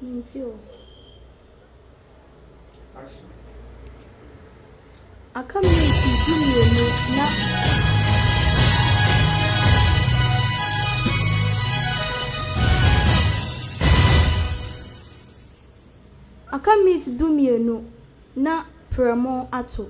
Mente o. Aka minti 12 na. Aka minti 12 na prɛmo ato.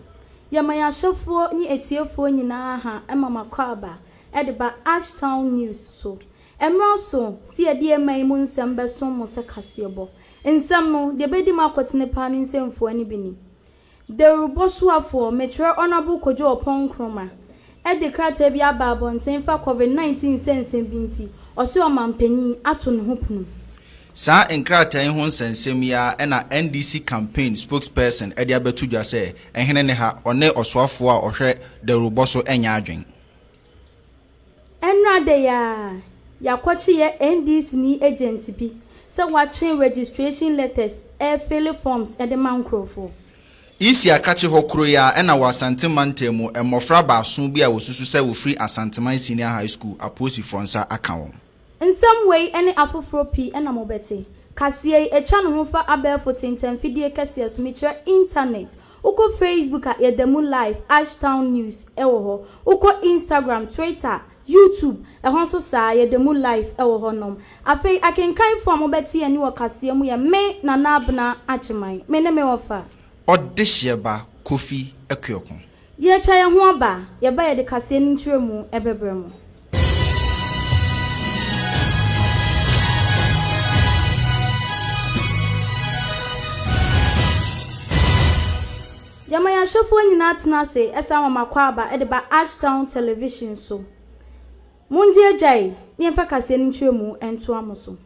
Yɛma yɛn ahwɛfoɔ ne atiefoɔ nyinaa ha ma m'akwaaba de ba Ashtown News so. Ɛmmra so sɛ yɛde yɛn man yi mu nsɛm bɛsom mo sɛ kaseɛbɔ. Nsɛm no, deɛ ɛbɛdi mu akotene paa ne nsɛmfua no bi ni. Dawurubɔ soafoɔ, mekyerɛ Honourable Kojo Oppong Nkrumah, de krataa bi aba abɔnten fa Covid 19 nsɛnsɛm bi nti, ɔse ɔmanpanyin ato ne ho pono mu. Saa nkrataa yi ho nsɛnsɛm yi ara na NDC campaign spokesperson de abɛto dwa sɛ ɛhene ne ha, ɔne ɔsoafoɔ a ɔhwɛ dawurubɔ so nyɛ adwene. Ɛnora da yi ara, yɛakɔkye yɛ NDC ni agent bi sɛ watwe registration letters refille forms de ma nkurɔfoɔ. EC akakye hɔ koro yi ara na wɔ Asante mantam mu mmɔfra baason bi a wɔsusu sɛ wɔfiri Asanteman Senior High School apolisifoɔ nsa aka wɔn. Nsɛm wei ne afoforɔ pii na mobɛte. Kaseɛ yi, ɛtwa ne ho fa abɛɛfo tentanfidie kɛseɛ so, mekyerɛ internet. Wokɔ Facebook a, yɛda mu live, Ashtown News wɔ hɔ. Wokɔ Instagram, Twitter, YouTube, ɛhɔ nso saa, yɛda mu live wɔ hɔnom. Afei, akenkanfoɔ a mobɛte yɛn nne wɔ kaseɛ mu yɛ me, Nana Abena Agyeman. Me ne me wɔfa. Ɔdehyeɛ ba Kofi Akuoko. Yɛretwa yɛn ho aba a, yɛba yɛde kaseɛ no nkyerɛmu bɛbrɛ mo. Yɛma yɛn ahwɛfoɔ nyinaa tena ase san ma m'akwaaba de ba Ashtown Television so. Mongye agyae na yɛmfa kaseɛ no nkyerɛmu ntoa mo so.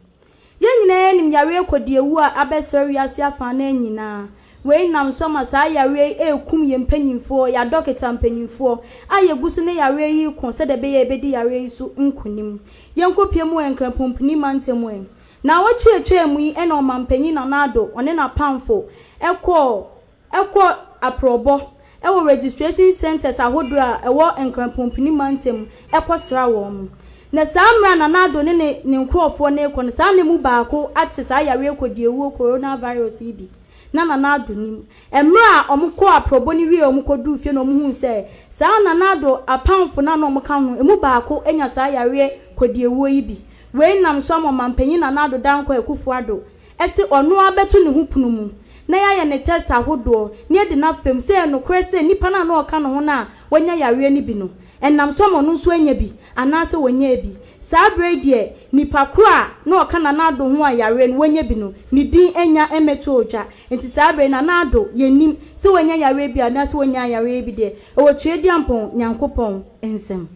Yɛn nyinaa nim yareɛ kɔdiawuo a abɛsra wiase afanan nyinaa. Wei nam so ama saa yareɛ yi rekum yɛn mpanimfoɔ, yɛn adɔketa mpanimfoɔ a yɛgu so ne yareɛ yi reko sɛdeɛ ɛbɛyɛ a yɛbɛdi yareɛ yi so nkonim. Yɛnkɔpue mu wɔ Nkrapumpuni mantam ɛ. Naawɔtwe a ɛtwaa mu yi na Ɔmanpanyin Nana Addo ɔne n'apamfo kɔɔ kɔ aprɔbɔ wɔ registration centres ahodoɔ a ɛwɔ Nkran-Pumpuni mantam kɔsra wɔn. Na saa mmerɛ a Nana Addo ne ne ne nkorɔfoɔ no rekɔ no, saa na emu baako ate saa yareɛ kɔdiawuo coronavirus yi bi. Na Nana Addo nim. Mmerɛ a wɔkɔɔ aprɔbɔ no wieeɛ a wɔkɔduruu fie no wɔhuu sɛ saa Nana Addo apamfo no a na wɔka ho no, emu baako anya saa yareɛ kɔdiawuo yi bi. Wei nam so ama Ɔmanpanyin Nana Addo Dankwa Akufo-Addo se ɔno ara bɛto ne ho pono mu na yɛayɛ no test ahodoɔ na yɛadi no afam sɛ ɛyɛ nokorɛ sɛ nipa no a na ɔka ne ho no a wanya yareɛ no bi no, ɛnam so ama ɔno nso anya bi anaasɛ ɔnyaa bi. Saa berɛ yi deɛ nipa korɔ a na ɔka Nana Addo ho a yareɛ no wanya bi no, ne din nnya mmɛtɔɔ dwa. Nti saa berɛ yi Nana Addo yɛnnim sɛ wanya yareɛ bi anaasɛ ɔnnyaa yareɛ bi deɛ, ɛwɔ Tweaduampɔn Nyankopɔn nsam.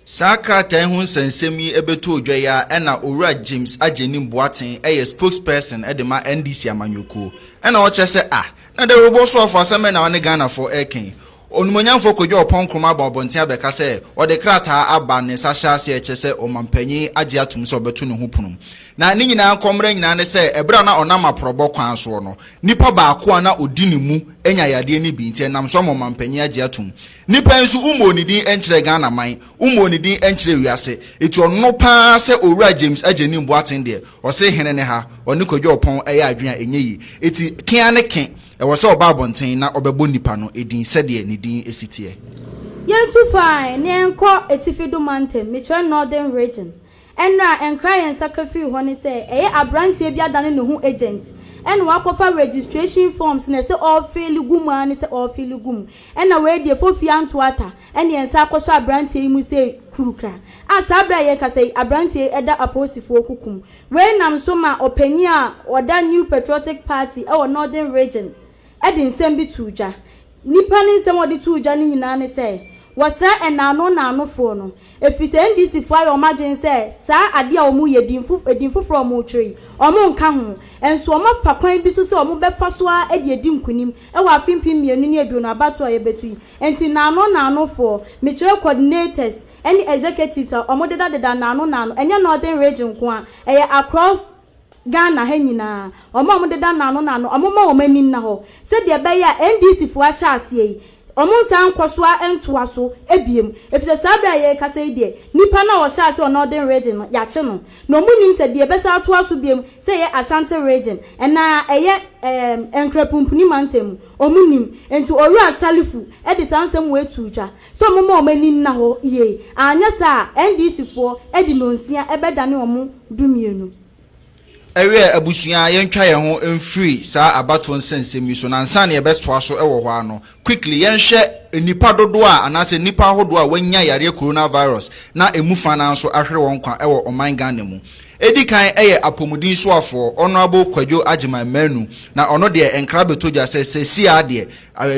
Saa krataa yi ho nsɛnsɛm yi bɛtɔɔ dwa yi ara na Owura James Agyenim Boateng yɛ spokesperson de ma NDC amanyɔkuo. Ɛna ɔkyerɛ sɛ ah, na dawurubɔ soafoɔ asɛm bɛn na ɔne Ghanafoɔ reka yi? Onimonyamfoɔ Kwadwo Ɔpɔn Nkrumah aba abɔnten abɛka sɛ ɔde krataa aba ne nsa hyɛ aseɛ ɛkyerɛ sɛ ɔmampanyin agye atom sɛ ɔbɛto ne ho pono mu. Na ne nyinaa nkɔmmrɛ nyinaa ne sɛ ɛberɛ a na ɔnam aprɔbɔ kwan soɔ no, nipa baako a na ɔdi ne mu anya yadeɛ no bi nti ɛnam so ama ɔmampanyin agye atom. Nipa yi nso wommɔɔ ne din nkyerɛɛ Ghana man, wommɔɔ ne din nkyerɛɛ wiase, enti ɔno pa ara sɛ Owura James Agyenim Boateng deɛ, ɔse hene ne ha, ɔne Kwadwo Ɔpɔn yɛ adwene a ɛnyɛ yie. Enti ke ara ne ke, ɛwɔ sɛ ɔba abɔnten na ɔbɛbɔ nipa no din sɛdeɛ ne din si teɛ. Yɛntu kwan na yɛnkɔ Atifi do Mantam, mekyerɛ Northern Region, Ɛnna a nkra a yɛn nsa ka firi hɔ ne sɛ ɛyɛ abranteɛ bi adane ne ho agent ɛna wakɔfa registration forms na ɛsɛ ɔɔfeele gu mu ara ne sɛ ɔɔfeele gu mu ɛna wei deɛ fofie anto ata ɛna yɛn nsa akɔsɔ abranteɛ yi mu sei kurukra a saa berɛ a yɛrekasa yi abranteɛ yi ɛda apolisifoɔ kuku mu. Wei nam so ma ɔpanin a ɔda New Patriotic Party ɛwɔ Northern Region ɛde nsɛm bi too dwa. Nnipa no nsɛm a wɔde too dwa no nyinaa ne sɛ, wɔsrɛ ɛnaano naanofoɔ no, ɛfiri sɛ NDC foɔ ayɛ wɔn adwene sɛ saa adeɛ a wɔreyɛ, din fo edin foforɔ a wɔretwerɛ yi, wɔnka ho. Nso wɔafa kwan bi so sɛ wɔbɛfa so ara de adi nkunim wɔ afe 2020 abatoɔ a yɛbɛto yi. Enti naano naanofoɔ, mekyerɛ coordinators ne executives a wɔdedadeda naano naano, ɛnyɛ Northern Region nko ara, ɛyɛ across Ghana ha nyinaa, wɔn a wɔdeda nnaano nnaano, wɔmma wɔn ani nna hɔ sɛdeɛ ɛbɛyɛ a NDC foɔ ahyɛ aseɛ yi, Wɔnsan nkɔ so ara ntoa so biom, efisɛ saa bere a yɛrekasa yi deɛ, nipa no a ɔhyɛɛ ase wɔ Northern Region no, yɛakye no. Na wɔnnim sɛ deɛ ɛbɛsan atoa so biom, sɛ ɛyɛ Ashanti Region, anaa ɛyɛ ɛɛm Nkrapumpuni mantam mu, wɔnnim. Enti Owura Salifu de saa nsɛm wei too dwa, sɛ wɔmma wɔn ani nna hɔ yie, anyɛ saa a NDC foɔ de nnɔnsia bɛdane wɔn dumienu. Ɛwiɛ, abusua, yɛntwa yɛn ho mfiri saa abatoɔ nsɛnsɛm yi so, na ansa na yɛbɛtoa so wɔ hɔ ara no, quickly, yɛnhwɛ nnipa dodoɔ a anaasɛ nnipa ahodoɔ a wɔanya yareɛ coronavirus na ɛmu fa no ara nso ahwere wɔn nkwa wɔ ɔman Ghana mu. Ɛdi kan yɛ apɔmuden soafoɔ, Honourable Kwadwo Agyeman Manu, na ɔno deɛ nkra bɛtɔ dwa sɛ seesei ara deɛ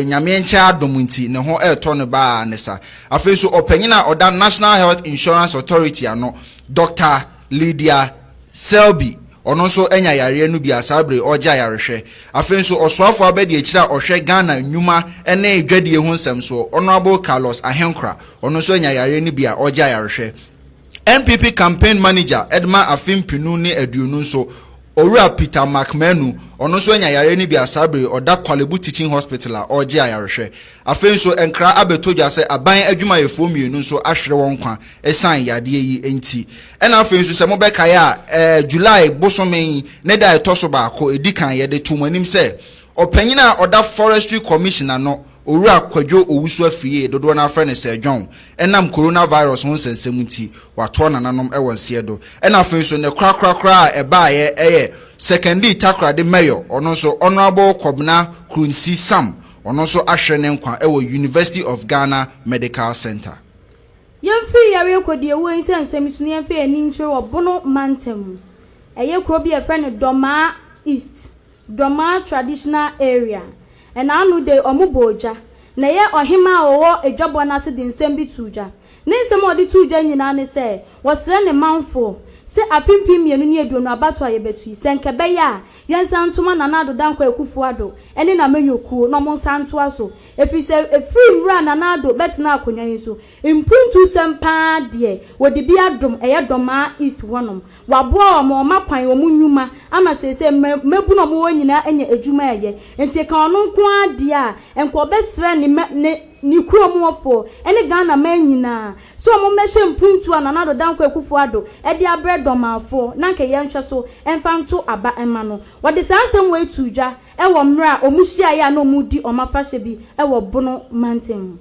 Nyame nkyɛn adom nti ne ho retɔ no baa ne sa. Afei nso ɔpanyin a ɔda National Health Insurance Authority ano, Doctor Lydia Selby, ɔno nso anya yareɛ no bi a saa bere yi ɔregye ayarehwɛ. Afei nso ɔsoafoɔ abadiakyire a ɔhwɛ Ghana nnwuma ne dwadie ho nsɛm soɔ, Honourable Carlos Ahenkora, ɔno nso anya yareɛ no bi a ɔregye ayarehwɛ. NPP campaign manager de ma afe mpenu ne aduonu nso, Owura Peter Mark Manu, ɔno nso anya yareɛ no bi a saa bere yi ɔda Korle-Bu Teaching Hospital a ɔregye ayarehwɛ. Afei nso nkra abɛtɔ dwa sɛ aban adwumayɛfoɔ mmienu nso ahwere wɔn nkwa ɛsiane yadeɛ yi nti. Ɛna afei nso sɛ mobɛkae a, ɛɛ July bosome yi ne da a ɛtɔ so baako ɛdi kan yɛde too mo anim sɛ ɔpanyin a ɔda Forestry Commission ano, Owura Kwadwo Owusu Afriyie, dodoɔ no ara frɛ no Sir John, ɛnam coronavirus ho nsɛnsɛm nti, watoa nananom wɔ nseɛ do. Ɛna afei nso ne korakorakora a ɛbaeɛ yɛ Sekondii Takoradi Mayor, ɔno nso Honourable Kɔbena Krunsi Sam, ɔno nso ahwere ne nkwa wɔ University of Ghana Medical Centre. Yɛmfiri yareɛ kɔdiawuo yi nsɛnsɛm yi so na yɛmfa yɛn ani nkyerɛ wɔ Bono mantam mu. Ɛyɛ kuro bi a yɛfrɛ no Dormaa East, Dormaa Traditional Area. Ɛna ano da yi wɔbɔɔ dwa. Na ɛyɛ ɔhemaa a ɔwɔ adwabɔ no ase de nsɛm bi too dwa. Ne nsɛm a ɔde too dwa nyinaa ne sɛ, wɔsrɛ ne manfoɔ sɛ afe 2020 abatoɔ a yɛbɛto yi, sɛ nka ɛbɛyɛ a, yɛnsan nto ma Nana Addo Dankwa Akuffo Addo ne n'amanyɔkuo na wɔnsan ntoa so. Ɛfiri sɛ, ɛfiri mmerɛ a Nana Addo bɛtenaa akonnwa yi so, mpuntusɛm pa ara deɛ, wɔde bi adom ɛyɛ Dormaa East hɔnom. Waboa wɔn, wɔma kwan, wɔn nnwuma ama seesei mmabunu a wɔwɔ hɔ nyinaa anya adwuma reyɛ. Enti ɛka ɔno nko ara deɛ a, nka ɔbɛsrɛ ne mma, ne ne kurom hɔfoɔ ne Ghana man nyinaa sɛ wɔmmɛhwɛ mpuntuo a Nana Addo Dankwa Akufo Addo de abrɛ Dɔmanfoɔ na anka yɛnhwɛ so mfa nto aba mma no. Wɔde saa nsɛm wei too dwa wɔ mmerɛ a wɔhyiaeɛ a na wɔredi wɔn afahyɛ bi wɔ Bono mantam mu.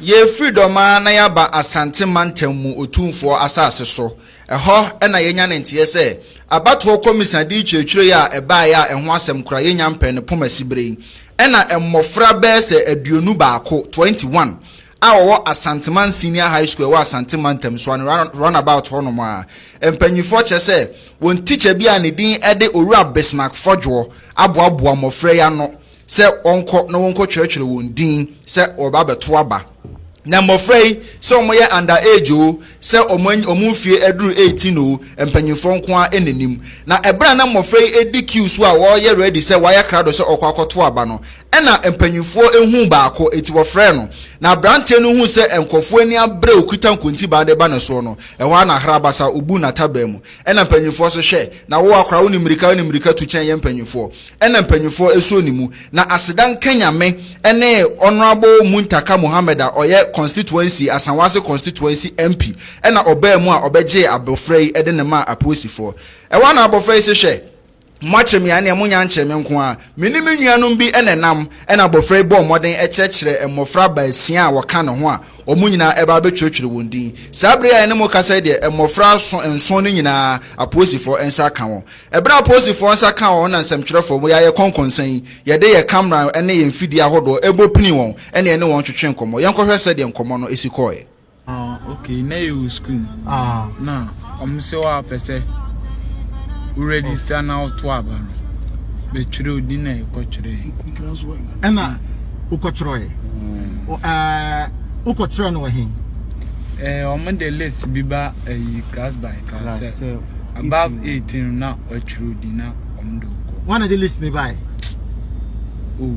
Yɛrefiri Dɔmaa na yɛaba Asante mantam mu Otumfoɔ asase so. Ɛhɔ na yɛanya ne nteɛ sɛ abatoɔ kɔmisa dii twerɛtwerɛ yi a ɛbaeɛ a ɛho asɛm koraa yɛnnya mpɛɛ no poma siberɛ yi. Ɛna mmɔfra bɛyɛ sɛ 21, 21, a wɔwɔ Asanteman Senior High School a ɛwɔ Asante mantam so ano runabout hɔnom a mpanimfoɔ kyerɛ sɛ wɔn tikya bi a ne din de Owura Bismarck Fɔdwoɔ aboaboa mmɔfra yi ano sɛ wɔnkɔ na wɔnkɔtwerɛtwerɛ wɔn din sɛ wɔba abɛto aba. Na mmɔfra yi, sɛ wɔyɛ under age o, sɛ wɔn wɔn mfie aduru 18 o, mpanyinfoɔ nko ara na nim. Na ɛberɛ a na mmɔfra yi di queue so a wɔreyɛ ready sɛ wɔayɛ krado sɛ wɔkɔ akɔto aba no, ɛna mpanyinfoɔ huu baako, enti wɔfrɛɛ no. Na aberanteɛ no huu sɛ nkurɔfoɔ ani abere a ɔkuta nkontibaa de ba ne soɔ no, ɛhɔ ara na ahrabasa, ɔbuu n'atabaa mu. Ɛna mpanyinfoɔ se, Hwɛ, na wo akora, wonim mmirika, wonim mmirika tu kyɛn yɛn mpanyinfoɔ. Ɛna mpanyinfoɔ ɛsuo ne mu. Na aseda nka Nyame ɛne Honourable Muntaka Mohammed a ɔyɛ constituency, Asanwase constituency MP, ɛna ɔbaa mu a ɔbɛgyee abɔfra yi de no maa apolisifoɔ. Ɛhɔ ara na abɔfra yi se, Hwɛ, moakye me a, ɛneɛ monnya nkyee me nko ara. Me ne me nuanom bi na ɛnam. Ɛna abɔfra yi bɔɔ mmɔden kyerɛkyerɛɛ mmɔfra baasia a wɔka ne ho a wɔn nyinaa ɛba abɛtwerɛtwerɛ wɔn din. Saa berɛ yi a yɛne mo rekasa yi deɛ, mmɔfra nson no nyinaa, apolisifoɔ nsa aka wɔn. Ɛberɛ a apolisifoɔ nsa kaa wɔn na nsɛmtwerɛfoɔ, mo yɛayɛ kɔnkɔnsa yi, yɛde yɛn camera ne yɛn mfidie ahodoɔ bɔ pini wɔn ne yɛne wɔn twetwe nkɔmmɔ. Yɛnkɔhwɛ sɛdeɛ nkɔmmɔ no si kɔeɛ. Ah, okay, na yɛ wɔ school. Ah. Na ɔmo sɛ wa pɛ sɛ wo register na woto aba no. Bɛtwerɛ odi na ɛkɔtwerɛ. Ɛna wokɔtwerɛɛ? Mm. Wokɔtwerɛ no wɔ he? Eh, ɔmo de list bi ba ɛyi class by class sɛ above 18 na ɔtwerɛ odi na ɔmo de wokɔ. Wɔn na de list ne bae? Oh,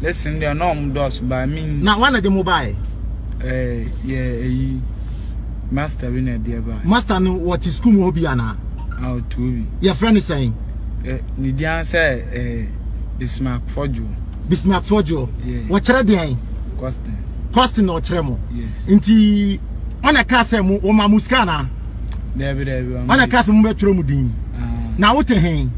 list no deɛ na ɔmo dɔɔso ba mi. Na wɔn na de mo bae? Eh, yɛ ɛyi master bi na ɛde ɛbae. Master no wɔte sukuu mu hɔ bi anaa? Ah, ɔtuo bi. Yɛfrɛ no sɛn? Eh, ne din ara sɛ eh, Bismarck Fɔdwo. Bismarck Fɔdwo. Wɔkyerɛ deɛn? Costin. Costin na ɔkyerɛ mo. Yes. Nti ɔna kaa sɛ mo ɔma mo sika anaa? Daabi daabi. Ɔna kaa sɛ mo bɛtwerɛ mo din. Ah. Na wote he?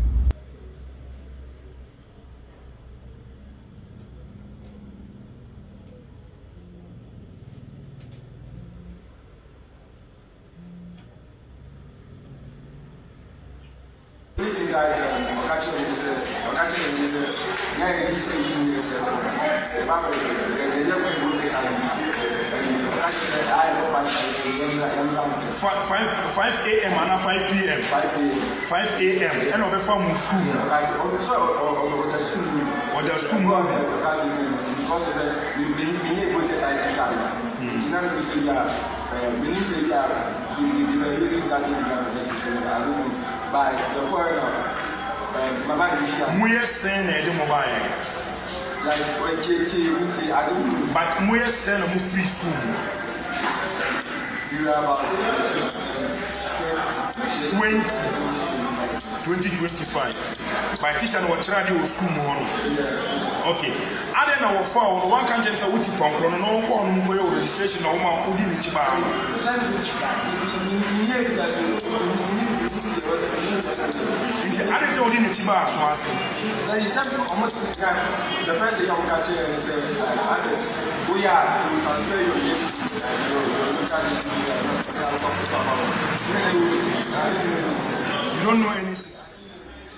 5 5 am ana 5 pm 5 am ɛna ɔbɛfa mu sukuu mu ɔda sukuu mu Moyɛ sɛn na yɛde mo baeɛ? But moyɛ sɛn na mo firi school mu? 20 2025 By teacher no wɔkyerɛ adeɛ wɔ school mu hɔ no. Okay. Adɛn na wɔfaa wo no wanka nkyɛn sɛ wote pɔnkorɔ no na wɔnkɔ hɔ nom nkɔyɛ wo registration na woma wodi n'akyi baa no? Nti adɛn nti na wodi n'akyi baa so ase? You don't know anything.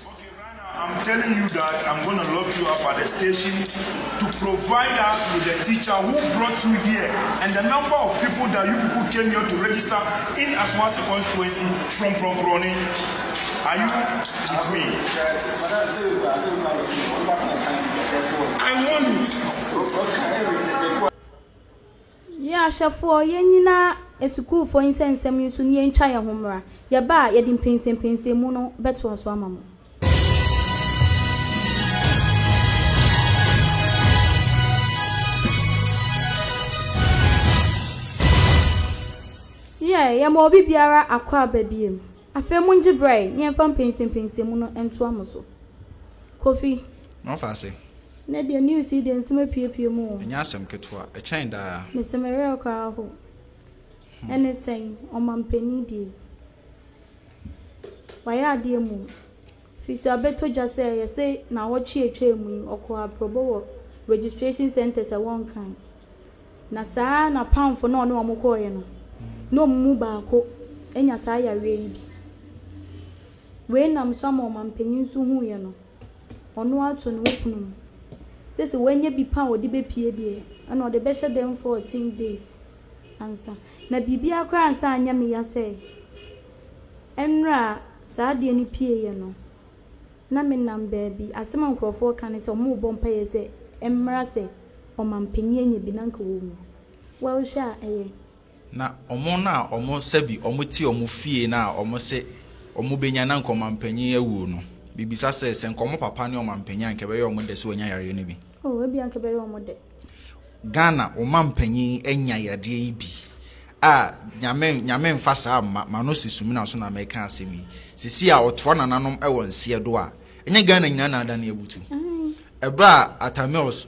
Okay, right now I'm telling you that I'm gonna lock you up at the station to provide us with the teacher who brought you here and the number of people that you people came here to register in Asawase constituency from Pronkroni. Are you with me? I want it. Yɛn ahwɛfoɔ, yɛnnyina asukuufoɔ yi nsɛnsɛm yi so na yɛntwa yɛn ho mmra. Yɛba a, yɛde mpɛnsɛmpɛnsɛmu no bɛtoa so ama mo. Yɛ, yɛma obi biara akwaaba biom. Afei mongye berɛ na yɛmfa mpɛnsɛmpɛnsɛmu no ntoa mo so. Kofi. Ɔmfa ase. Nnɛ deɛ news yi deɛ nsɛm apuepue mu o. Ɛnyɛ asɛm ketewa, ɛkyɛn daa. Mese me werɛ koraa ho. Ɛne sɛn, ɔmanpanin deɛ wayɛ adeɛ mmom. Firi sɛ abɛtɔ dwa sɛ yɛse naawɔtwe a ɛtwaa mu yi ɔkɔɔ aprɔbɔ wɔ registration centres a ɛwɔ Nkran. Na saa ara na Pamfo no a ɔne wɔn kɔeɛ no, na wɔn mu baako anya saa yareɛ yi bi. Wei nam so ama ɔmanpanin nso huiɛ no, ɔno ara to ne ho pono mu sɛ sɛ wanya bi pa a ɔde bɛpue deɛ, ɛna ɔde bɛhyɛ dɛm 14 days ansa. Na biribiara koraa ansa anyɛ me ya sɛ ɛnora a saa adeɛ no pieeɛ no, na menam baabi. Asɛm a nkurɔfoɔ ka ne sɛ wɔrebɔ mpaeɛ sɛ ɛmmra sɛ ɔmanpanin anya bi na anka wawu. Wohwɛ a ɛyɛ? Na wɔn a wɔn sɛbi wɔn te wɔn fie no a wɔn se wɔn bɛnya na nka ɔmanpanyin awuo no, mebisa sɛ, sɛ nka wɔn papa ne ɔmanpanyin a nka ɛbɛyɛ wɔn dɛ sɛ wanya yareɛ no bi? Oh, ebia nka ɛbɛyɛ wɔn dɛ. Ghana ɔmanpanyin anya yadeɛ yi bi a, Nyame, Nyame mfa saa mma, m'ano si sumina so na meka asɛm yi. Sisi a ɔtoa nananom wɔ nseɛ do a, ɛnyɛ Ghana nyinaa na adane abutu. Ɛberɛ a Atta Mills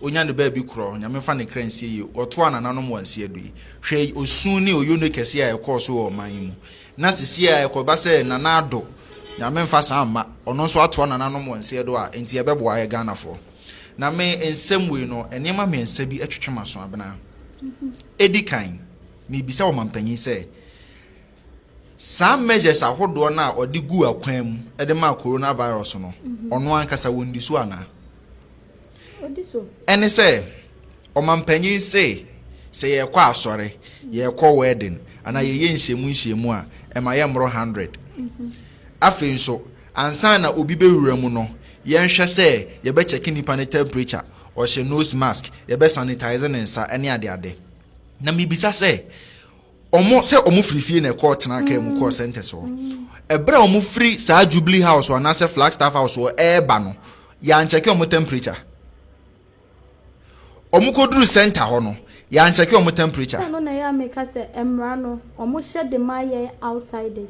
Onya ne baabi korɔ, Nyame mfa ne kra nsie yie, ɔtoaa nananom wɔ nseɛ do yi. Hwɛ osu ne oyone kɛseɛ a ɛkɔɔ so wɔ ɔman yi mu. Na sesie a ɛkɔba sɛ Nana Addo, Nyame mfa saa mma, ɔno nso atoa nananom wɔ nseɛ do a, enti ɛbɛboa yɛ Ghanafoɔ. Na me nsɛm wei no, nneɛma mmiɛnsa bi twetwe m'aso abena. Edi kan, mebisa ɔmanpanyin sɛ, saa measures ahodoɔ no a ɔde guu akwan mu de maa coronavirus no, ɔno ankasa wɔndi so anaa? Ɛne sɛ, ɔmampanyin se sɛ yɛrekɔ asɔre, yɛrekɔ wedding, anaa yɛyɛ nhyiamu nhyiamu a, ɛma yɛmmoro 100. Afei nso, ansa na obi bɛwura mu no, yɛnhwɛ sɛ yɛbɛkyɛke nipa no temperature, ɔhyɛ nose mask, yɛbɛ sanitize ne nsa ne adeade. Na mebisa sɛ, wɔn sɛ wɔn firi fie na ɛkɔɔ tena kaa mu kɔɔ centers hɔ. Ɛberɛ a wɔn firi saa Jubilee House hɔ anaasɛ Flagstaff House hɔ ɛreba no, yɛankyɛke wɔn temperature. Wɔn kɔduru center hɔ no, Yɛankyɛke wɔn temperature. Sɛ ɛno na ɛyɛ a meka sɛ mmara no, wɔhyɛ de ma yɛn outsiders.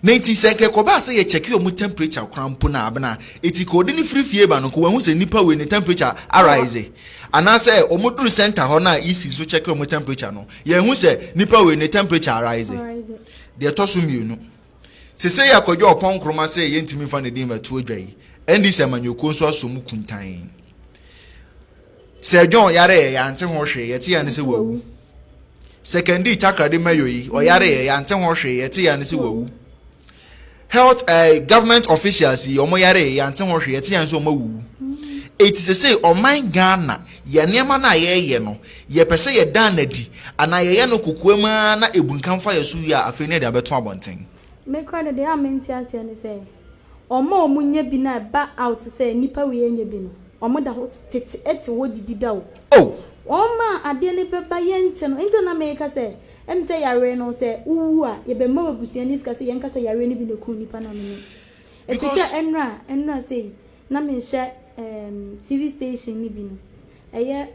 Na enti sɛ nka ɛkɔbaa sɛ yɛkyɛke wɔn temperature koraa mpo no a, abena, eti ka ɔde no firi fie ba no, nka wahu sɛ nipa wei ne temperature arise. Anaasɛ wɔduru center hɔ no a EC nso kyɛke wɔn temperature no, yɛahu sɛ nipa wei ne temperature arise. Deɛ ɛtɔ so mmienu, sesei Akwadwo Ɔpɔn Nkrumah sɛ yɛntumi mfa ne din mmɛto adwa yi, NDC amanyɔkuo nso asɔ mu kuntann. Sir John yareeɛ, yɛante ho hwee, yɛte yɛn ne sɛ wawu. Sekandi Takoradi Mayor yi, ɔyareeɛ, yɛante ho hwee, yɛte yɛn ne sɛ wawu. Health eh, government officials yi, wɔn yareeɛ, yɛante ho hwee, yɛte yɛn sɛ wɔn awuwu. Eti sese ɔman Ghana, yɛn nneɛma no a yɛreyɛ no, yɛpɛ sɛ yɛdan no adi, anaa yɛyɛ no kokoam ara na ebunkam fa yɛn so wie a, afei na yɛde abɛto abɔnten. Me koraa de deɛ a mente aseɛ ne sɛ wɔn a wɔn nya bi no a ɛba out sɛ nipa wei anya bi no wɔn da hɔ tete te hɔ didi da o. Oh! Wɔn a adeɛ no bɛba yɛnte no nti na meka sɛ ɛm sɛ yareɛ no sɛ wo wu a yɛbɛma w'abusua no sika sɛ yɛnka sɛ yareɛ no bi na ɛkuu nipa no a menim ɛfiri sɛ ɛnora ɛnora sei na mehyɛ ɛɛm TV station no bi no ɛyɛ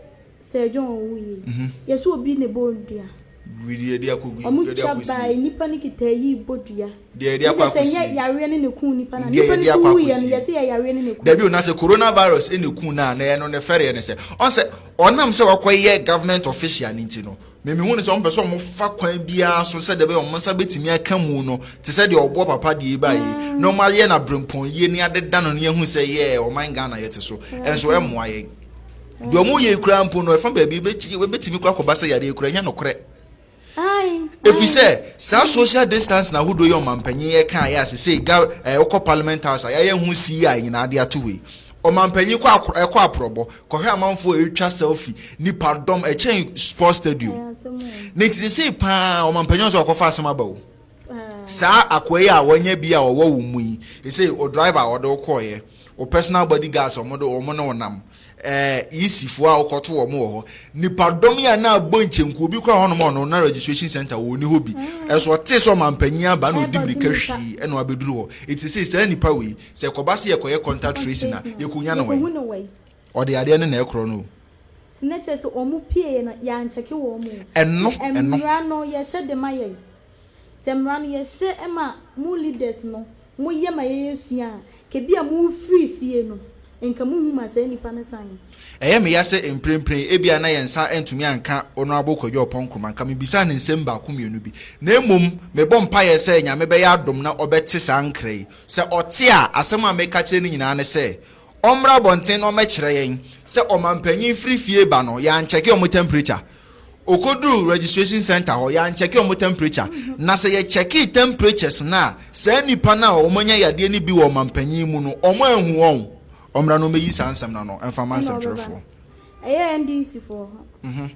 Sir John ɔwu yi, yɛsɛ obi na ɛbɔ dua. Deɛ yɛde akɔ gu Ɔmo yɛde twa akɔ bae, sie. nipa no kita ayi bɔ dua. Deɛ yɛde Ne akɔ kyɛ sɛ akɔ nyɛ sie. yareɛ no na ɛkuu nipa no a, Deɛ nipa no yɛde nso akɔ akɔ wuiɛ no sie. yɛsɛ yɛ yareɛ no na ɛkuu Dabi o, na sɛ coronavirus na ɛkuu no a, na ɛno ne fɛreɛ ne sɛ, ɔn sɛ ɔnam sɛ wakɔyɛ government official no nti no, me mehu no sɛ ɔmpɛ sɛ ɔmo fa kwan biara so sɛdeɛ ɛbɛyɛ ɔmo nsa bɛtumi aka mu no, te sɛ deɛ ɔboɔ papa deɛ yi baeɛ yi, na ɔmo ayɛ no abrempɔn yie ne adeda no ne yɛahu sɛ yɛɛ ɔman Ghana yɛte so, ɛnso ɛmmoa yɛn. Deɛ wɔn yɛ kura mpo no ɛfa baabi ebetumi kura kɔba sɛ yareɛ kura nyɛ nokorɛ. Efi sɛ saa social distance na ahodoɔ yi ɔmampanyin yɛ kan yɛ asese ga ɛɛ wokɔ parliament house a yɛayɛ ho si a nyinaa de ato hɔ yi. Ɔmampanyin kɔ akɔ ɛkɔ aprɔbɔ kɔhwɛ amanfoɔ a etwa selfie nipa dɔm ɛkyɛn sports stadium. Ne ti sese paa ɔmampanyin sɛ ɔkɔfa asɛm aba o. Saa akoa yi a wɔanya bi a ɔwɔ wo mu yi sese o driver a ɔde wo kɔɔyɛ o personal body guards wɔn de wɔn ne wo nam. Ɛɛ EC foɔ a wokɔto wɔn wɔ hɔ. Nipadɔm yi a na abɔ nkyɛnku obi kora hɔnom a ɔno na registration center wɔ ni hɔ bi. Ɛso ɔtee sɛ ɔmanpanyin aba na ɔdi mmirika hwii ɛna wabɛduru hɔ. Eti sɛ saa nipa wei sɛ ɛkɔba sɛ yɛkɔyɛ contact tracing a yɛkɔnya no wɛn? Ɔde adeɛ no na ɛkorɔ no o. Nti na kyerɛ sɛ wɔn pieeɛ no yɛankyɛke wɔn o. Ɛno ɛno. Mmara no yɛhyɛ de ma yɛn. Sɛ mmara no yɛhyɛ ma mo leaders no mo yɛ ma yɛyɛ sua a, kɛbi a mo firi fie no nka mo hu ma saa nipa no san. Ɛyɛ me ya sɛ mprempren ebia na yɛn nsa antumi anka Honourable Kwadwo Oppong Nkrumah, nka mebisaa no nsɛm baako mmienu bi. Na mmom mebɔ mpaeɛ sɛ Nyame bɛyɛ adom na ɔbɛte saa nkra yi. Sɛ ɔte a, asɛm a meka kyerɛ no nyinaa ne sɛ, ɔmmra abɔnten na ɔmmɛkyerɛ yɛn sɛ ɔmampanyin firi fie ba no, yɛankyɛke wɔn temperature. Okoduu registration center hɔ, yɛankyɛke wɔn temperature. Na sɛ yɛkyɛkee temperatures no a, saa nnipa no a wɔanya yadeɛ no bi wɔ ɔmampanyin mu no, wɔanhu wɔn. Ɔmmra na ɔmmɛyi saa nsɛm no ano mfa mma Ɛna ɔbɛba. nsɛntwerɛfoɔ. Ɛyɛ NDC foɔ.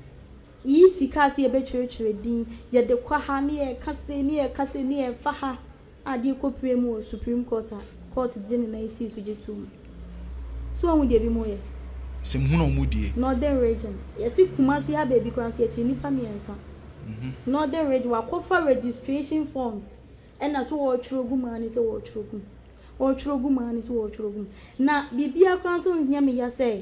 Yi sika sɛ yɛbɛtwerɛtwerɛ din, yɛde kɔ ha ne yɛka sei ne yɛka sei ne yɛfa ha. a de rekɔpue mu wɔ Supreme Court a court de ne nan sii so gye too mu. So wahu deɛ ebinom reyɛ? Sɛ mehu na wɔn die. Northern Region, yɛse Kumasi ha baabi koraa nso yɛkyere nnipa mmiɛnsa. Northern Region, wakɔfa registration forms ɛna so wɔretwerɛ gu mu ara ne sɛ wɔretwerɛ gu mu. Wɔretwerɛ gu mu ara ne sɛ wɔretwerɛ gu mu. Na biribiara koraa nso nyɛ me ya sɛ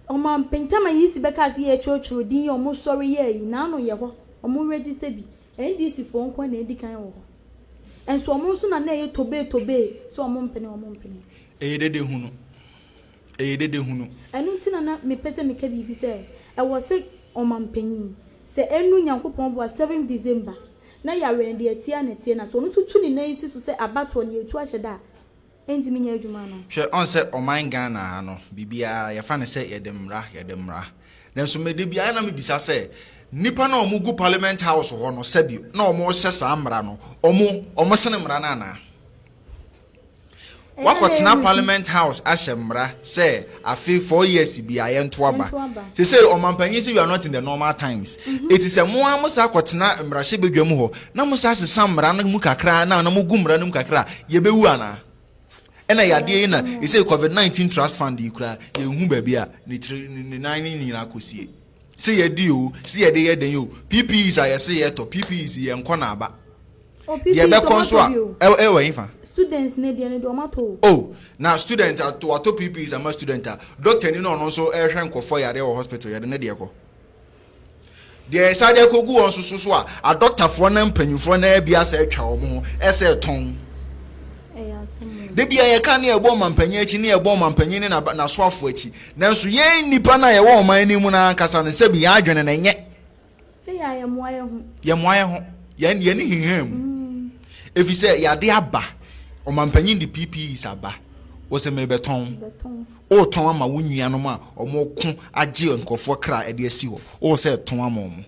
ɔmanpanyin yi si bɛkaa sɛ yɛretwerɛtwerɛ din yi a wɔsɔre yɛɛ yi, n'ano yɛ hɔ, wɔn register bi. NDC foɔ nkoa na edi kan wɔ hɔ. Nso ɔmo nso na na ɛyɛ tobee tobee sɛ ɔmo mpene ɔmo mpene. Ɛyɛ dede hunu. Ɛyɛ dede hunu. Ɛno nti na na mepɛ sɛ meka biribi sɛ ɛwɔ sɛ ɔmanpanyin sɛ ɛnu Nyankopɔn boa seventh December na yɛawɛn deɛ ɛteɛ a na ɛteɛ na sɛ ɔno nso tu ne nan si so sɛ abatoɔ no yɛtu ahyɛ da a Ɛntumi nyɛ adwuma anaa? Hwɛ, ɔn sɛ ɔman Ghana ha no, biribiara yɛfa no sɛ yɛde mmara, yɛde mmara. Nanso me da biara na mebisa sɛ, nnipa no a wɔgu parliament house hɔ no, sɛbi, na wɔhyɛ saa mmara no, wɔn, wɔsene mmara no anaa? Wakɔtena parliament house ahyɛ mmara sɛ afe 4 years biara yɛnto aba. Sesei ɔmanpanyin sɛ we are not in the normal times. Eti sɛ mo ara mo saa kɔtena mmarahyɛbadwa mu hɔ na mo saa sesa mmara no mu kakra na na mo gu mmara no mu kakra a, yɛbɛwu anaa? Ɛna yadeɛ yi na ɛsɛ COVID-19 trust fund yi koraa yɛnhu baabi a ne tiri ne nan ne nyinaa kɔsie. Sɛ yɛde o, sɛ yɛde yɛ dɛn o, PPEs a yɛse yɛtɔ, PPEs yɛnkɔ na aba. Deɛ ɛbɛkɔ nso a, ɛwɔ hefa? Students ne deɛ no deɛ ɔmo atɔ o. Oh, na student ato watɔ PPEs ama student a, doctor ni na ɔno nso ɛrehwɛ nkurɔfoɔ yareɛ wɔ hospital yɛde ne deɛ kɔ. Deɛ yɛsan de akɔgu wɔn nso so so a, adɔktafoɔ ne mpanyinfoɔ no ara bi asɛ atwa wɔn ho ɛsɛ tɔn. Da bi a yɛka ne yɛbɔ ɔmampanyin akyi ne yɛbɔ ɔmampanyin ne n'asoafoɔ akyi. Nanso yɛn nnipa no a yɛwɔ ɔman no mu no ankasa no sɛbi yɛn adwene no ɛnyɛ. Sɛ yɛ a yɛmmoa yɛn ho. Yɛmmoa yɛn ho. Yɛn yɛn ani hinham mu. Ɛfiri sɛ yɛade aba. Ɔmampanyin de PPEs aba. Wɔ sɛ merebɛtɔn. Woretɔn ama wo nuanom a wɔreko agye nkurɔfoɔ kra de asi hɔ. Wowɔ sɛ tɔn ama wɔn.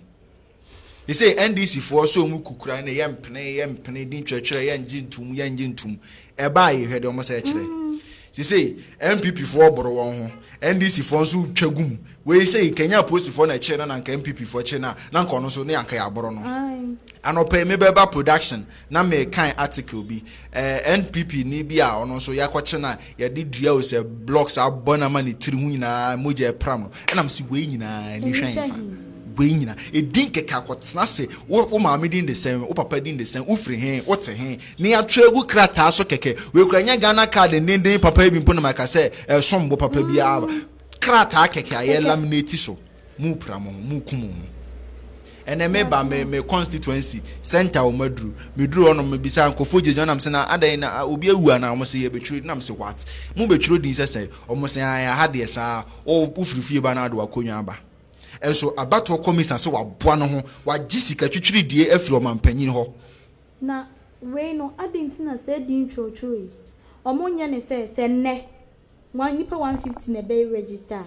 Sɛ NDC foɔ sɛ wɔn kukura ne yɛ mpene yɛ mpene din twerɛtwerɛ yɛ ngye ntum yɛ ngye ntum. Ɛbaa yi hwɛ deɛ wɔn sɛ kyerɛ. Sɛ NPP foɔ boro wɔn ho. NDC foɔ nso twa gum. Wei sɛ Kenya apolisifoɔ na ɛkyerɛ no na nka NPP foɔ kyerɛ no a na nka ɔno nso ne anka yɛaboro no. Anɔpa yi mebɛba production na merekan article bi. Eh, NPP ni bi a ɔno nso yɛakɔkye no a yɛde dua o sɛ blocks abɔ no ama ne tiri ho nyinaa mogya ɛpram no. Ɛna mese wei nyinaa ani hwɛ nfa. Wei nyinaa. Edin kɛkɛ akɔtena ase. Wo, wo maame din de sɛn, wo papa din de sɛn, wofiri he, wote he. Ne yɛatwerɛ agu krataa so kɛkɛ. Wei koraa nyɛ Ghana card dendenden papa yi bi mpo na maka sɛ ɛsom bo papa biara. Krataa kɛkɛ a yɛ laminate so. Mo pira mo ho, mo ku mo ho. Ɛnɛ me ba me me constituency center wɔn aduru. Me duru hɔ nom me bisa nkurɔfoɔ gyinagyina nam sɛ na adɛn na obi awu anaa wɔn sɛ yɛbɛtwerɛ nam sɛ what? Mo bɛtwerɛ din sɛ sɛn? Wɔn sɛ ae aha deɛ saa wo wofiri fie ba na ade wakonnwa aba. Ɛnso abatoɔ kɔmisa sɛ waboa ne ho wagye sika twitwiridie afiri ɔmanpanyin hɔ. Na wei no adɛn nti na saa din twerɛtwerɛ yi wɔn nyɛ ne sɛ sɛ nnɛ one nnipa 150 na ɛbɛ register a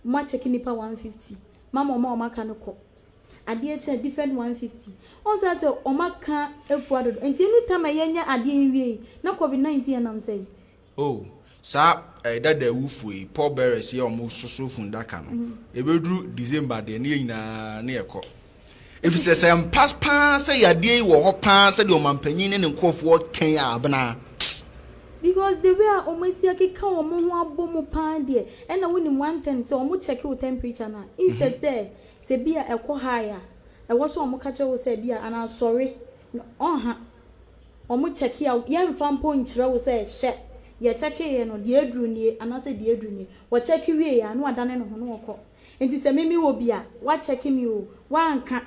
Mo akyɛke nipa 150 mama ɔmo a ɔmo aka no kɔ adeɛ kye a different 150 ɔn sɛ asɛ ɔmo aka afua dodo nti any time a yɛnya adeɛ yi wie yi na covid 19 ɛnam sɛn. Oh saa eh, dada awufoɔ yi, pall bearers yi a wɔn soso fundaka no, ɛbɛduru December deɛ ne yɛn nyinaa ne yɛkɔ. Efisɛ sɛ ampa paa sɛ yadeɛ yi wɔ hɔ paa sɛdeɛ ɔmanpanyin ne ne nkurɔfoɔ kɛn a abena. Because the way a wɔn asi akeka wɔn ho abɔ mu paa deɛ ɛna wonim one thing sɛ wɔn check wo temperature no a instead sɛ sɛ bi a ɛkɔ high a ɛwɔ sɛ wɔn ka kyerɛ wo sɛ bi a anaa sɔre ɔnha wɔn check a yɛnfa mpo nkyerɛ wo sɛ hyɛ yɛ check yɛ no deɛ aduru nie anaasɛ deɛ aduru nie wɔ check wie a na wadane ne ho na ɔkɔ. Nti sɛ me mewɔ bi a, woakyɛke me o, woanka.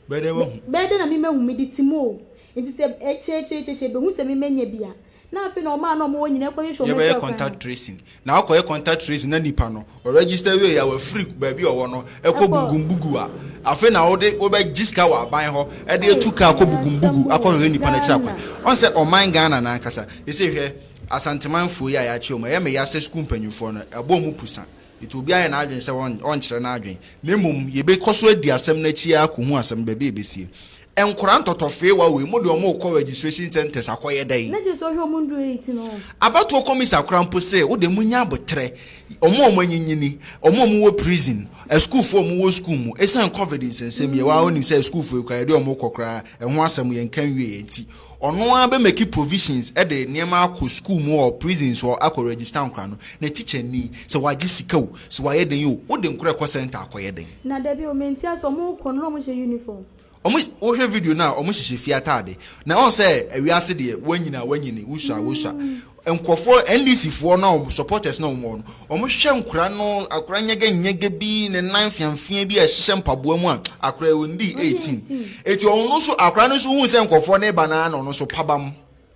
Bɛyɛ dɛn woahu? Bɛyɛ dɛn na me mahu? Mede te mu o. Nti sɛ akyire akyire bɛhu sɛ me manya bi a, na afei na wɔn a na wɔwɔ nyinaa kɔhwehwɛ wɔn akyiri Yɛbɛyɛ kwan contact no. tracing. Na wokɔyɛ contact tracing na nipa no, ɔregister wie a, wafiri baabi a ɔwɔ no kɔ Ɛkɔ. Bugumbugu a, afei na wode wobɛgye sika wɔ aban hɔ de atu Ei, kaa kɔ ɛyɛ asɛm Bugumbugu o, akɔhwehwɛ nipa no akyiri akwan. Ghana. Ɔn sɛ ɔman Ghana no ankasa, seesei hwɛ Asantemanfoɔ yi a yɛakye wɔn, ɛyɛ me ya sɛ sukuu mpanyinfoɔ no, ɛbɔ wɔn pusa. Enti obiara ayɛ n'adwene sɛ ɔrenkyerɛ n'adwene, na mmom yɛbɛkɔ so adi asɛm no akyi ara akɔhu asɛm no baabi a ɛbɛsie. Nkwadaa ntɔtɔfeewa wei, mo deɛ wɔrekɔ registration centres akɔyɛ dɛn? Na kyerɛ sɛ ɔhwɛ wɔn nnuru 18 hɔ. Abatoɔ kɔmisa koraa mpo se wo deɛ monya aboterɛ, wɔn a wɔanyinyini, wɔn a wɔwɔ prison, asukuufoɔ a wɔwɔ sukuu mu, ɛsiane covid nsɛnsɛm yi, waa wonim sɛ asukuufoɔ yi koraa yɛde wɔn rekɔ koraa, ɛho asɛm yɛnka nwieɛ nti, Ɔno ara bɛ make provisions de nneɛma akɔ school mu or prisons hɔ akɔ register nkora no. Na teacher ni, sɛ wagye sika o, sɛ wayɛ dɛn o, wode nkora ɛkɔ center akɔyɛ dɛn? Na dabi o, mente ase, ɔmo kɔ no na ɔmo hyɛ uniform? Ɔmo, wohwɛ video no a, ɔmo hyehyɛ fie ataade. Na ɔn sɛ wiase deɛ, woanyini a woanyini, wosua a wosua. Nkurɔfoɔ, NDC foɔ no a wɔn supporters no a wɔn wɔ no, wɔn hwehwɛ nkora no, akora nyɛgɛ nyɛgɛ bi, ne nan mfeamfea bi a ɛhyehyɛ mpaboa mu a, akora yi ɔndi 18. Eti ɔno nso, akora no nso hu sɛ nkurɔfoɔ no reba no ara na ɔno nso pabam.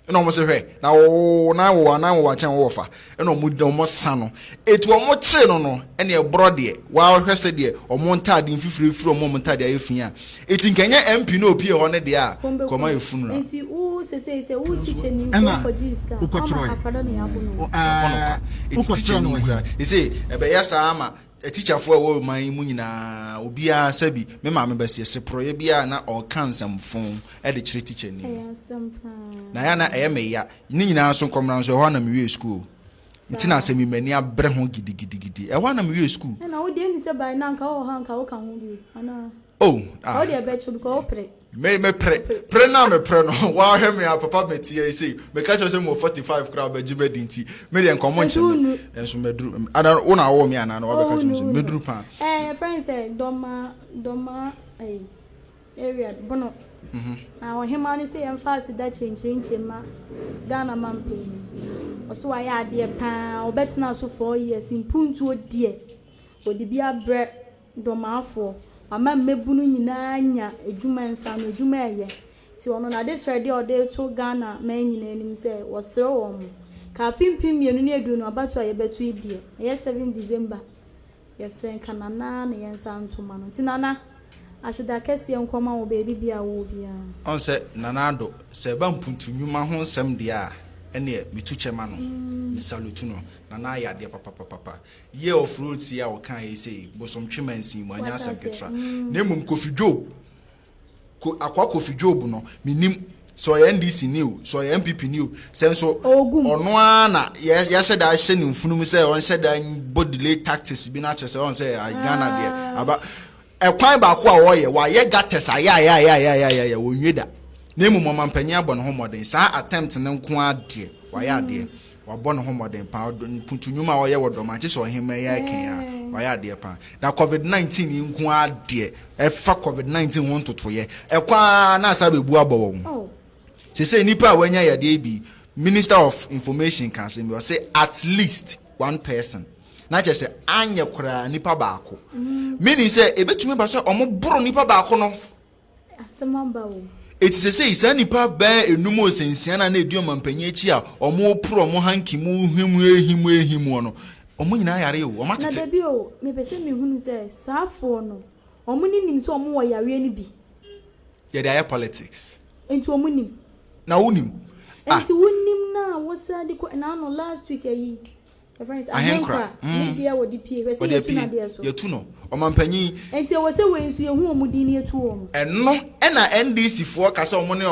Ɛna wɔn sɛ hwɛ, na wo nan wowɔ anan wowɔ akyɛn wowɔ fa. Ɛna wɔn wɔn sa no. Eti wɔn kyee no no, ɛna ɛborɔ deɛ, wɔahwɛ sɛ deɛ wɔn ntaade mfifire firi wɔn wɔn ntaade ayɛ fi a. Eti nka ɛnyɛ MP na opie hɔ no deɛ a, kɔma yɛ funeral. Nti wo sesei sɛ wo teacher ni nko Ɛna kɔgyee sika wokɔtwerɛe. ama akwadaa na yɛabo no. Yɛabɔ no kwa. Eti teacher Wokɔtwerɛ no ni wɔ he? kura. Ese ɛbɛyɛ saa ama atikyafoɔ a ɛwɔ ɔman yi mu nyinaa obiara sɛbi me maame bɛseɛ seporɔeɛ biara na ɔreka nsɛmfo de kyerɛ teacher ni no. Ɛyɛ asɛm paa. Na ɛyɛ a na ɛyɛ me ya. Ne nyinaa nso nkɔmmra nso ɛhɔ ara na mewie sukuu o. Nti na Saa. sɛ me m'ani abere ho gidigidigidi. Ɛhɔ ara na mewie sukuu. Ɛna wo deɛ ɛni sɛ by now nka wowɔ hɔ a nka woka ho bio anaa? Oh, ah. Wo deɛ bɛkye because wo pere. Me me pere. Pere na me pere no. Wahwɛ me a papa me tie sei. Me ka kyerɛ sɛ mo 45 kura bɛgye bɛdi nti. Me deɛ nkɔmɔ nkyɛ me. Nso maduru. Ana wo na wo me ana na wabɛka kyerɛ me sɛ meduru paa. Eh, friend sɛ dɔma dɔma eh area bono. Mhm. Na ɔhema no sɛ yɛmfa aseda kyerɛnkyerɛnkyerɛ ma Ghana mampanyin. Ɔso wayɛ adeɛ paa. Ɔbɛtena so 4 years mpuntuo deɛ. Ɔde bi abrɛ Dɔmaafoɔ. Wama mmabunu nyinaa anya adwuma, nsaano adwuma ɛyɛ. Nti ɔno n'adesrɛdeɛ a ɔde reto Ghana man nyinaa anim sɛ wɔsrɛ wɔn, ka afe 2020 abatoɔ a yɛbɛto yi deɛ, ɛyɛ 7 December, yɛsrɛ nka Nana ara na yɛnsa nto ma no. Nti Nana, aseda kɛseɛ nkɔma wo baabi biara a wowɔ biara. Ɔn sɛ Nana Addo, sɛ ɛba mpuntu nnwuma ho nsɛm deɛ a, ɛneɛ metu kyɛ ma no, me salute no. Nana ayɛ adeɛ papapapapa. Year of Roots yi a ɔkaeɛ yi sei, Bosomtwe mansin mu, anyɛ asɛm ketewa. Na mmom Kofi Job, Ko, Akoa Kofi Job no, mennim sɛ ɔyɛ NDC ni o, sɛ ɔyɛ NPP ni o, sɛ nso ɔno ara na yɛahyɛ da ahyɛ ne mfunum sɛ ɔnhyɛ da bɔ delay tactics bi no akyerɛ sɛ ɔn sɛ Ghana deɛ aba. Ɛkwan baako a wɔyɛ, wɔayɛ gutters ayɛ ayɛ ayɛ ayɛ ayɛ ayɛ ayɛ wɔnwie da. Na mmom ɔmampanyin abɔ ne ho mmɔden. Saa attempt no nko ara deɛ, wayɛ adeɛ. Wabɔ ne ho mmɔden paa. Mputu nnwuma a ɔyɛ wɔ dɔm agye sɛ ɔhemmaa yi ayɛ a, wayɛ adeɛ paa. Na covid 19 yi nko ara deɛ, ɛfa covid 19 ho ntotoeɛ, ɛkɔ ara na asa abɛbu abɔ wɔn. Seesei nnipa a wɔanya yadeɛ yi bi, Minister of Information ka asɛm bi, ɔse at least one person. Na kyerɛ sɛ anyɛ koraa nipa baako. Meaning sɛ ebetumi aba sɛ wɔboro nipa baako no. Asɛm aba o. Eti sesei saa nnipa bɛyɛ enum o sɛ nsia no a na edi ɔmampanyin akyi a wɔreporo wɔn hanky mu him ehim ehim no, wɔn nyinaa yare o, wɔn Na atete. dabi o, mepɛ sɛ mehunu sɛ saa foɔ no, wɔn ne nim sɛ wɔn wɔ yareɛ no bi. Yɛde ayɛ politics. Nti wɔn nim. Na wonim. Ah. Nti wonim na wosan de kɔ, na ano last week ayi. Ahenkora, mm. Wɔde apue, yɛtu no. Ɔmampanyin. Nti ɛwɔ sɛ wei nso yɛhu wɔn din na yɛtu wɔn. Ɛno ɛna NDC foɔ ka sɛ wɔn ne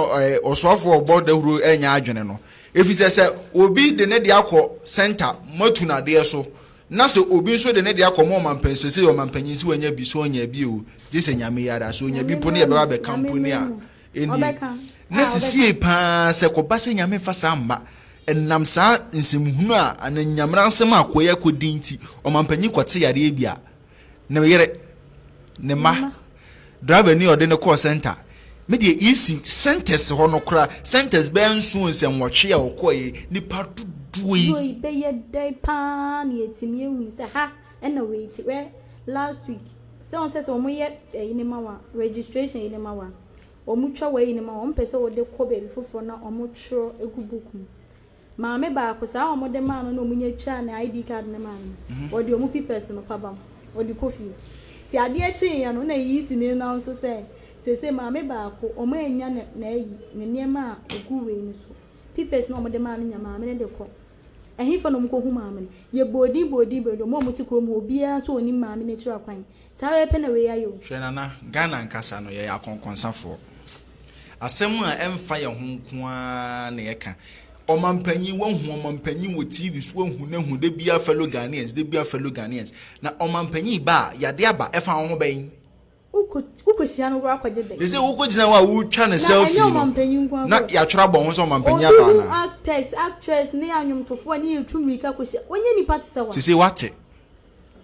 ɔsoafoɔ a ɔbɔ dawuro ɛnyɛ adwene no. Efisɛ sɛ obi de ne deɛ akɔ center moatu no adeɛ so, na sɛ obi nso de ne deɛ akɔ mo ɔmampanyin sɛ sɛ ɔmampanyin sɛ wanya bi sɛ ɔnya bi o, gye sɛ Nyame yi ara, sɛ ɔnya bi mpo ne yɛbɛba abɛka mpo ne a. Ɛnie, na sisie paa sɛ kɔba sɛ Nyame mfa saa mma, ɛnam saa nsɛmhunu a anaa nyamera nsɛm a akoa yi akɔdi nti, ɔmampanyin kɔte yareɛ bi a, ne yere, ne mma, driver ni a ɔde no kɔɔ center, me deɛ EC centers hɔ no koraa, centers bɛyɛ nson sɛ nwɔtwe a ɔkɔɔ yi, nipa dodoɔ yi. Dodoɔ yi bɛyɛ dɛn paa na yɛatumi ahunu sɛ ha ɛna wei te, hwɛ last week, sɛ wɔn sɛ sɛ wɔn yɛ ɛyi no ma wo a, registration yi no ma wo a, Wɔtwa w'ayi no ma wo, wɔpɛ sɛ wode kɔ baabi foforɔ na wɔtwerɛ gu book mu. Maame baako, saa a wɔde maa no na wɔnya twaa ne ID card no maa no no, wɔde wɔn papers no pabam, wɔde kɔ fie. Nti adeɛ kyeeɛ no, na EEC no announce sɛ seesei maame baako, wɔannya ne n'ayi, ne nneɛma a ɛgu wei no so. Papers no a wɔde maa no nya maame no de kɔ. Ɛhefa na wɔkɔhu maame no? Yɛbɔɔ din bɔɔ din bɔɔ din, wɔn a wɔte kurom hɔ, obiara nso ɔnnim maame no akyiri akwan. Saa wei pɛ na wei ayɛ o. Hwɛ Nana, Ghana ankasa no yɛyɛ akɔnkɔnsafoɔ. Asɛm a ɛmfa yɛn ho nko ara na yɛka. Ɔmanpanyin, woahu ɔmanpanyin wɔ TV so, woahu no ahu, da biara fellow Ghanaians, da biara fellow Ghanaians. Na ɔmanpanyin ba a, yadeɛ aba, ɛfa wo ho bɛn? Wokɔ wokɔhyia no koraa kɔgye bɛn? Sɛ wokɔgyina hɔ a wotwa no Na ɛnyɛ selfie no, ɔmanpanyin nko ara na o. yɛatwerɛ abɔ ho sɛ ɔmanpanyin Obi aba hu anaa? actors, actress ne anwomtofoɔ ne yɛtu mmirika kɔhyia, ɔnyɛ nipa te sɛ wo a. Seesei woate.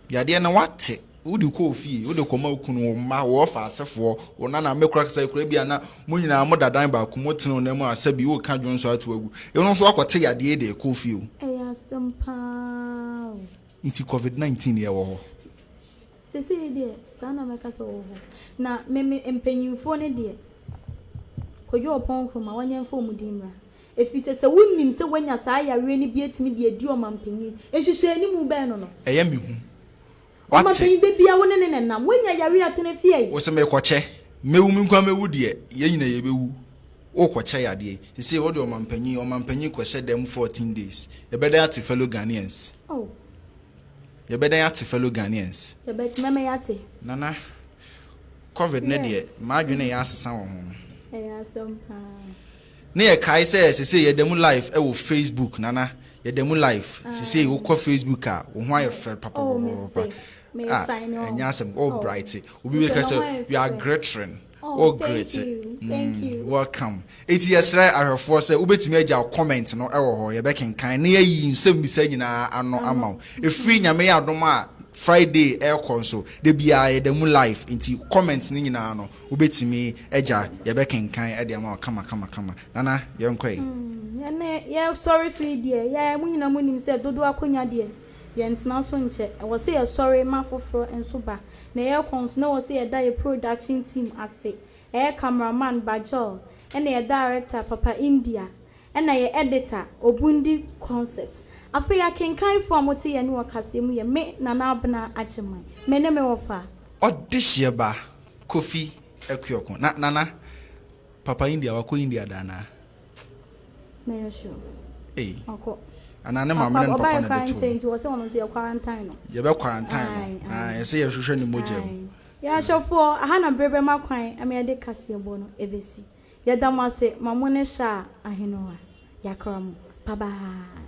Yadeɛ no wate, wode kɔ ofie, wode kɔma wo kunu, wo mma, wo ɔfa asefoɔ, wo nana, me kora kasa kora bi a na mo nyinaa mo da dan baako mu tene wo nan mu a sɛbi woka dwonso ato agu. Ɛno nso akɔte yadeɛ de kɔ ofie o. Ɛyɛ asɛm paa o. Nti covid 19 yɛ wɔ hɔ. Sesei deɛ saa na mɛka sɛ ɔwɔ hɔ. Na me me mpanyinfoɔ no deɛ, Kwadwo Ɔpɔn Nkrumah wɔnyɛ mfa wɔn din mmra. Efisɛ sɛ wonim sɛ woanya saa yareɛ no bi atumi de adi ɔmanpanyin, nhwehwɛanimu bɛn no no? Ɛyɛ me hu. Wate? Ɔmanpanyin, da biara wo ne no na ɛnam. Woanya yareɛ a tena fie ai. Wo se merekɔkyɛ. Mɛwu me nko ara mɛwu deɛ, yɛn nyinaa yɛbɛwu. Worekɔkyɛ yadeɛ yi. Seesei wode ɔmanpanyin, ɔmanpanyin kɔhyɛ dan mu 14 days. Yɛbɛdan ate fellow Ghanaians. Oh. Yɛbɛdan ate fellow Ghanaians. Yɛbɛte, mɛma yɛate. Nana, Covid no deɛ, m'adwene reyɛ asesa wɔ ho. Ɛyɛ asɛm paa. Ne yɛ kae sɛ sesei yɛda mu live ɛwɔ Facebook nana yɛda mu live sesei wokɔ Facebook a wo ho ayɛ fɛ papapapapa ah ɛnyɛ asɛm oh bright obi bɛka sɛ you are glittering oh great mm, welcome eti yɛsrɛ ahwɛfoɔ sɛ wobɛtumi agya comment no ɛwɔ hɔ yɛbɛkenkan na yɛayi nsɛmmisa nyinaa ano ama wo ɛfiri nyame yɛ adom a Friday ɛrekɔ nso da biara yɛda mu live nti comment no nyinaa no Wobɛtumi agya yɛbɛkenkan de ama wo kama kama kama. Nana yɛnkɔ yi. Ɛnɛ yɛsɔre so yi deɛ yɛ mo nyinaa mo nim sɛ dodoɔ akonya deɛ Yɛntena so nkyɛ. Ɛwɔ sɛ yɛsɔre ma afoforɔ nso ba. Na yɛrekɔ nso, na ɛwɔ sɛ yɛda yɛn production team ase. Ɛyɛ cameraman Bajol, ɛna yɛn director Papa India, ɛna yɛn editor Obundi Concert. Afei akenkanfoɔ a mote yɛn nne wɔ kaseɛ mu yɛ me, Nana Abena Agyemang. Me ne me wɔfa. Ɔdehyeɛ ba, Kofi Akuoko. Na Nana, Papa India, wakɔ India da anaa? Mɛyɛ sure. Ei. Wakɔ. Anaa ne maame ne ne papa na ɛde too no. Nti wɔ sɛ ɔno nso yɛ quarantine no. Yɛbɛ quarantine no. Aye, ɛsɛ yɛhwehwɛ ne mogya mu. Yɛn ahwɛfoɔ, aha na bere bɛma kwan ma yɛde kaseɛbɔ no ɛbɛsi. Yɛda mo ase ma mo ne Shah Ahenoa. Yɛakra mo. Bye bye.